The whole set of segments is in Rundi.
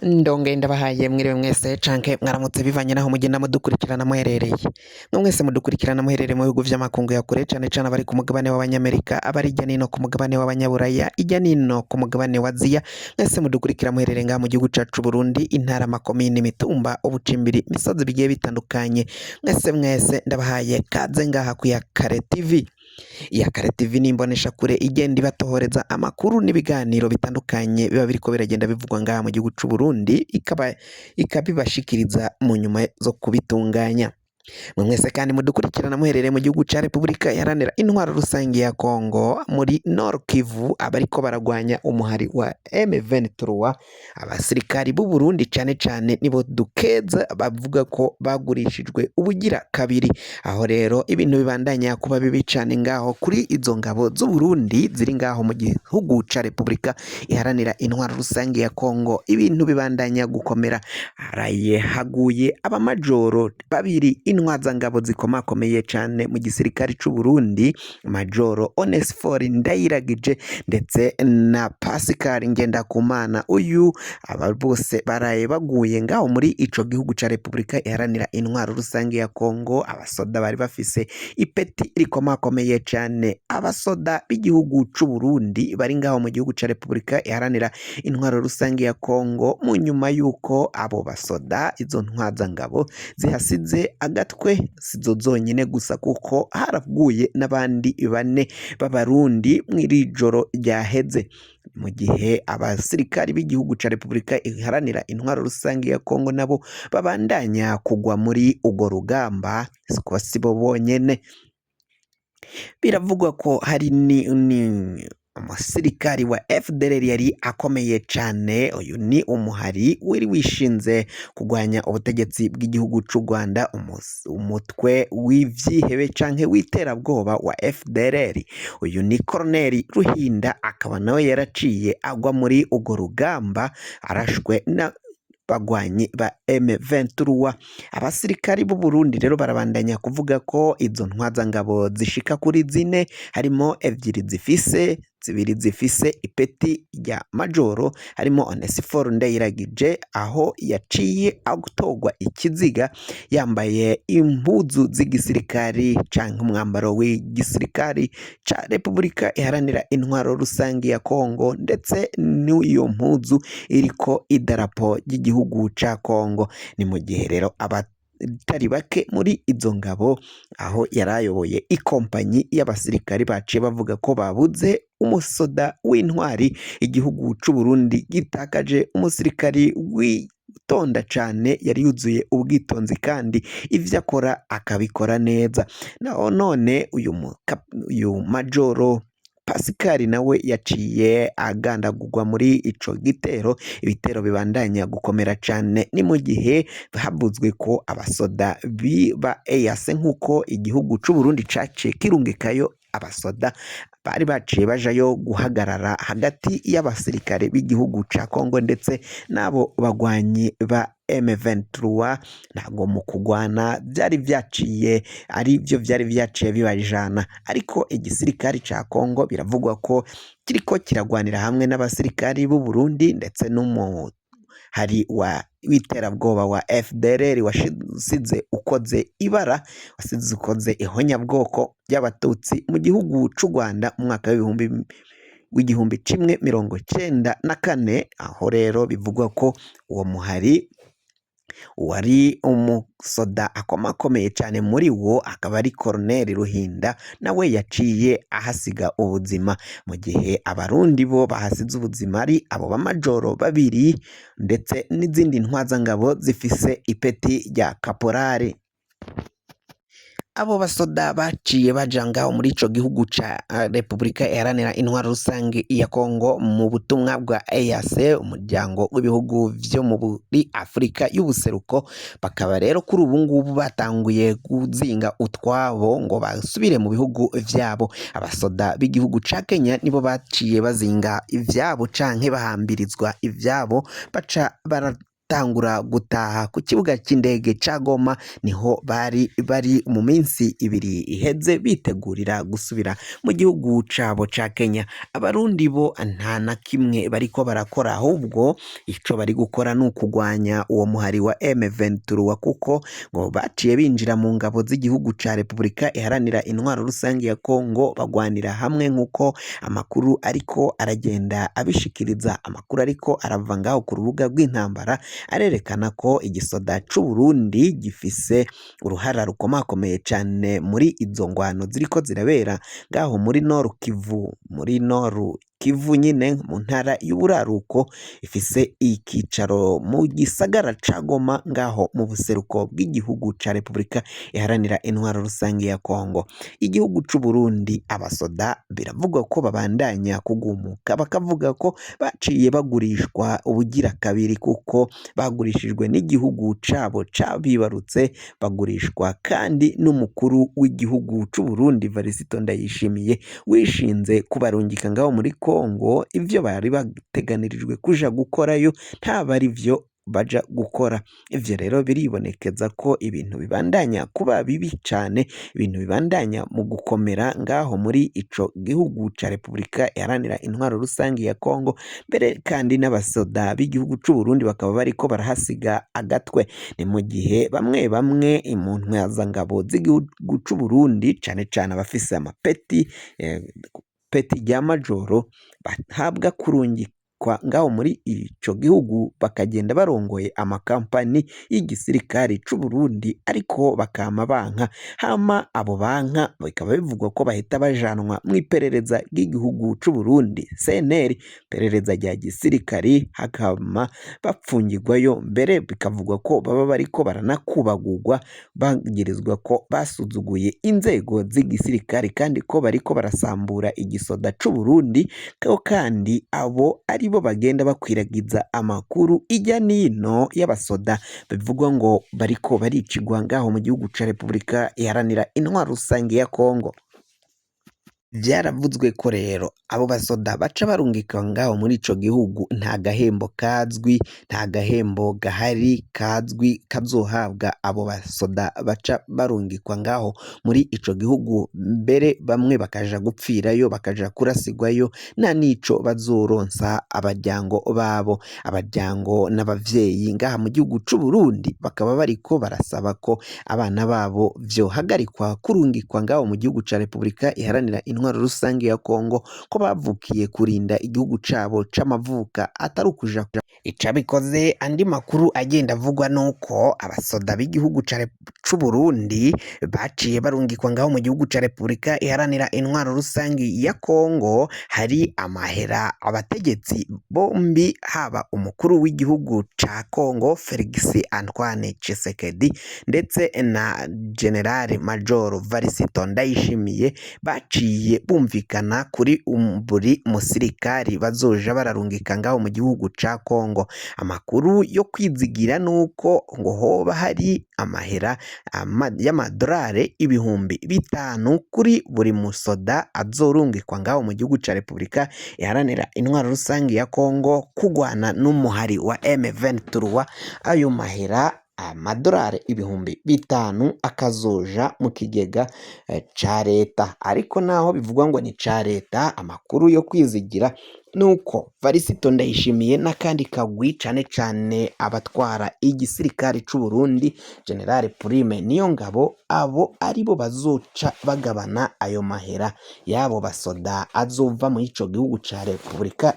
Ndongeye ndabahaye mwiriwe mwese canke mwaramutse bivanye naho mugenda mudukurikirana muherereye. Mwe mwese mudukurikirana muherereye mu bihugu vy'amakungu ya kure cane cane abari ku mugabane w'abanyamerika, abari hirya nino ku mugabane w'abanyaburaya, hirya nino ku mugabane wa Aziya, mwese mudukurikira muherereye ngaha mu gihugu cacu Burundi, intara, amakomine, imitumba, ubucimbiri, imisozi bigiye bitandukanye, mwese mwese ndabahaye kaze ngaha ku Yakare TV. Iyakare TV ni imboneshakure igenda ibatohoreza amakuru n'ibiganiro bitandukanye biba biriko biragenda bivugwa ngaha mu gihugu c'u Burundi, ikaba ikabibashikiriza mu nyuma zo kubitunganya. Mwe mwese kandi mudukurikirana muherereye mu gihugu ca Repubulika Iharanira Intwaro Rusange ya Kongo muri Nord Kivu, abariko baragwanya umuhari wa M23, abasirikari b'u Burundi cane cane nibo dukeza bavuga ko bagurishijwe ubugira kabiri. Aho rero ibintu bibandanya kuba bibi cane ngaho kuri izo ngabo z'u Burundi ziri ngaho mu gihugu ca Repubulika Iharanira Intwaro Rusange ya Kongo, ibintu bibandanya gukomera. Haraye haguye abamajoro babiri intwazangabo zikomakomeye cane mu gisirikare c'u Burundi, Majoro Onesphore Ndayiragije ndetse na Pascal Ngendakumana. Uyu aba bose baraye baguye ngaho muri ico gihugu ca Repubulika Iharanira Intwaro Rusange ya Kongo. Abasoda bari bafise ipeti rikomakomeye cane, abasoda b'igihugu c'u Burundi bari ngaho mu gihugu ca Repubulika Iharanira Intwaro Rusange ya Kongo, mu nyuma y'uko abo basoda izo ntwazangabo zihasize agatwe, sizo zonyine gusa kuko haraguye n'abandi bane b'abarundi mw'iri joro ryaheze, mu gihe abasirikari b'igihugu ca Repubulika Iharanira Intwaro Rusange ya Kongo nabo babandanya kugwa muri urwo rugamba, siko sibo bonyene. Biravugwa ko hari ni umusirikari wa FDLR yari akomeye cane, uyu ni umuhari wari wishinze kurwanya ubutegetsi bw'igihugu c'u Rwanda, umutwe w'ivyihebe canke w'iterabwoba wa FDLR. Uyu ni Colonel Ruhinda, akaba nawe yaraciye agwa muri urwo rugamba arashwe na bagwanyi ba M23. Abasirikari b'u Burundi rero barabandanya kuvuga ko izo ntwazangabo zishika kuri zine, harimo ebyiri zifise zibiri zifise ipeti rya majoro, harimo Onesphore Ndayiragije aho yaciye atorwa ikiziga yambaye impuzu z'igisirikari canke umwambaro w'igisirikari ca Repubulika Iharanira Intwaro Rusange ya Kongo, ndetse n'iyo mpuzu iriko idarapo ry'igihugu ca Kongo. Ni mu gihe rero abatari bake muri izo ngabo aho yarayoboye ikompanyi y'abasirikari baciye bavuga ko babuze umusoda w'intwari, igihugu c'u Burundi gitakaje umusirikari witonda cane, yari yuzuye ubwitonzi kandi ivyo akora akabikora neza. Naho none uyu majoro Pascal nawe yaciye agandagurwa muri ico gitero, ibitero bibandanya gukomera cane. Ni mu gihe havuzwe ko abasoda ba EAC nk'uko igihugu c'u Burundi caciye kirungikayo abasoda bari baciye bajayo guhagarara hagati y'abasirikare b'igihugu ca Kongo ndetse n'abo bagwanyi ba M23. Ntabwo mu kugwana byari vyaciye ari byo vyari vyaciye bibajana, ariko igisirikare ca Kongo biravugwa ko kiriko kiragwanira hamwe n'abasirikari b'u Burundi ndetse n'umuhari wa w'iterabwoba wa FDLR wasize ukoze ibara, wasize ukoze ihonyabwoko ry'abatutsi mu gihugu c'u Rwanda mu mwaka w'ibihumbi w'1994. Aho rero bivugwa ko uwo muhari wari umusoda akomakomeye cyane muri wo akaba ari Colonel Ruhinda, nawe yaciye ahasiga ubuzima, mu gihe abarundi bo bahasize ubuzima ari abo bamajoro babiri ndetse n'izindi ntwazangabo zifise ipeti rya kaporari. Abo basoda baciye baja ngaho muri ico gihugu ca Repubulika Iharanira Intwaro Rusange ya Kongo mu butumwa bwa EAC, umuryango w'ibihugu vyo muri Afrika y'ubuseruko, bakaba rero kuri ubu ngubu batanguye kuzinga utwabo ngo basubire mu bihugu vyabo. Abasoda b'igihugu ca Kenya nibo baciye bazinga ivyabo canke bahambirizwa ivyabo baca bara baratangura gutaha ku kibuga c'indege ca Goma, niho bari bari mu minsi ibiri iheze bitegurira gusubira mu gihugu cabo ca Kenya. Abarundi bo nta na kimwe bariko barakora, ahubwo ico bari gukora ni ukugwanya uwo muhari wa M23, kuko ngo baciye binjira mu ngabo z'igihugu ca Repubulika Iharanira Intwaro Rusangi ya Kongo, bagwanira hamwe nk'uko amakuru ariko aragenda abishikiriza. Amakuru ariko arava ngaho ku rubuga rw'intambara arerekana ko igisoda c'Uburundi gifise uruhara rukomakomeye cane muri izo ngwano ziriko zirabera ngaho muri Nord Kivu, muri Nord Kivu nyine mu ntara y'uburaruko ifise ikicaro mu gisagara ca Goma, ngaho mu buseruko bw'igihugu ca Repubulika Iharanira Intwaro Rusange ya Kongo. Igihugu c'Uburundi, abasoda biravugwa ko babandanya kugumuka, bakavuga ko baciye bagurishwa ubugira kabiri, kuko bagurishijwe n'igihugu cabo cabibarutse, bagurishwa kandi n'umukuru w'igihugu c'Uburundi Varisito Ndayishimiye, wishinze kubarungika ngaho muri Kongo. Ivyo bari bateganirijwe kuja gukorayo ntaba ari vyo baja gukora. Ivyo rero biribonekeza ko ibintu bibandanya kuba bibi cane, ibintu bibandanya mu gukomera ngaho muri ico gihugu ca Repubulika Iharanira Intwaro Rusangi ya Kongo. Mbere kandi n'abasoda b'igihugu c'Uburundi bakaba bariko barahasiga agatwe. Ni mu gihe bamwe bamwe mu ntwazangabo z'igihugu c'Uburundi, cane cane abafise amapeti peti rya majoro, bahabwa kurungikwa ngaho muri ico gihugu, bakagenda barongoye amakampani y'igisirikare c'Uburundi, ariko bakama banka. Hama abo banka bikaba bivugwa ko bahita bajanwa mw'iperereza ry'igihugu c'Uburundi CNR, iperereza rya gisirikari, hakama bapfungirwayo. Mbere bikavugwa ko baba bariko baranakubagurwa, bagirizwa ko basuzuguye inzego z'igisirikare kandi ko bariko barasambura igisoda c'Uburundi, ko kandi abo aribo bagenda bakwiragiza amakuru ijya nino y'abasoda bivugwa ngo bariko baricigwa ngaho mu gihugu ca Repubulika Iharanira Intwaro Rusange ya Kongo. Vyaravuzwe ko rero abo basoda baca barungika ngaho muri ico gihugu nta gahembo kazwi, nta gahembo gahari kazwi kazohabwa abo basoda baca barungikwa ngaho muri ico gihugu. Mbere bamwe bakaja gupfirayo, bakaja kurasigwayo, nta nico bazoronsa abaryango babo. Abaryango n'abavyeyi ngaha mu gihugu c'Uburundi bakaba bariko barasaba ko abana babo vyohagarikwa kurungikwa ngaho mu gihugu ca Repubulika Iharanira Intwaro Rusange ya Kongo, ko bavukiye kurinda igihugu cabo c'amavuka, atari ukuja icabikoze. Andi makuru agenda avugwa nuko abasoda b'igihugu c'Uburundi baciye barungikwa ngaho mu gihugu ca Repubulika Iharanira Intwaro Rusange ya Kongo, hari amahera abategetsi bombi, haba umukuru w'igihugu ca Kongo Felix Antoine Tshisekedi ndetse na General Major Varisito Ndayishimiye, baciye bumvikana kuri buri musirikari bazoja bararungika ngaho mu gihugu ca Kongo. Amakuru yo kwizigira nuko ngo hoba hari amahera y'amadolari 5000 kuri buri musoda azorungikwa ngaho mu gihugu ca Repubulika Iharanira Intwaro Rusange ya Kongo kugwana n'umuhari wa M23. Ayo mahera amadolari 5000 akazoja mu kigega ca leta. Ariko naho bivugwa ngo ni ca leta, amakuru yo kwizigira nuko Varisito Ndayishimiye n'akandi kagwi, cane cane abatwara igisirikare c'Uburundi, General Prime Niyongabo, abo aribo bazoca bagabana ayo mahera y'abo basoda azova muri ico gihugu ca Repubulika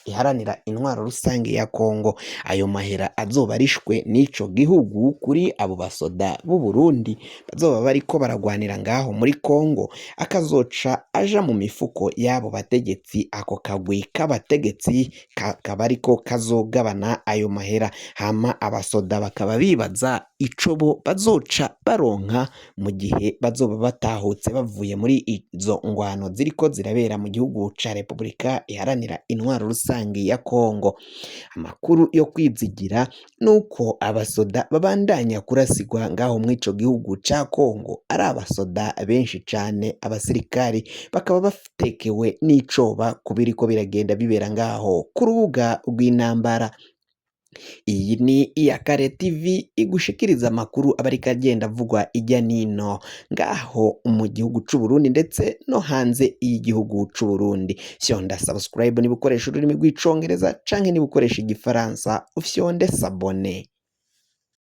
Iharanira Intwaro Rusange ya Kongo. Ayo mahera azoba arishwe n'ico gihugu kuri abo basoda b'u Burundi bazoba bariko baragwanira ngaho muri Kongo, akazoca aja mu mifuko y'abo bategetsi. Ako kagwi k'abategetsi kakaba ariko kazogabana ayo mahera. Hama abasoda bakaba bibaza ico bo bazoca baronka mu gihe bazoba batahutse bavuye muri izo ngwano ziriko zirabera mu gihugu ca Repubulika Iharanira Intwaro Rusange ya Kongo. Amakuru yo kwizigira nuko abasoda babandanya kurasigwa ngaho mw'ico gihugu ca Kongo ari abasoda benshi cane, abasirikari bakaba batekewe n'icoba ku biriko biragenda bibera ngaho ku rubuga rw'intambara. Iyi ni Iyakare TV igushikiriza amakuru aba ariko agenda avugwa ijya nino ngaho mu gihugu c'u Burundi ndetse no hanze y'igihugu c'u Burundi. Fyonda subscribe niba ukoresha ururimi rw'icongereza canke niba ukoresha igifaransa ufyonde s'abonner.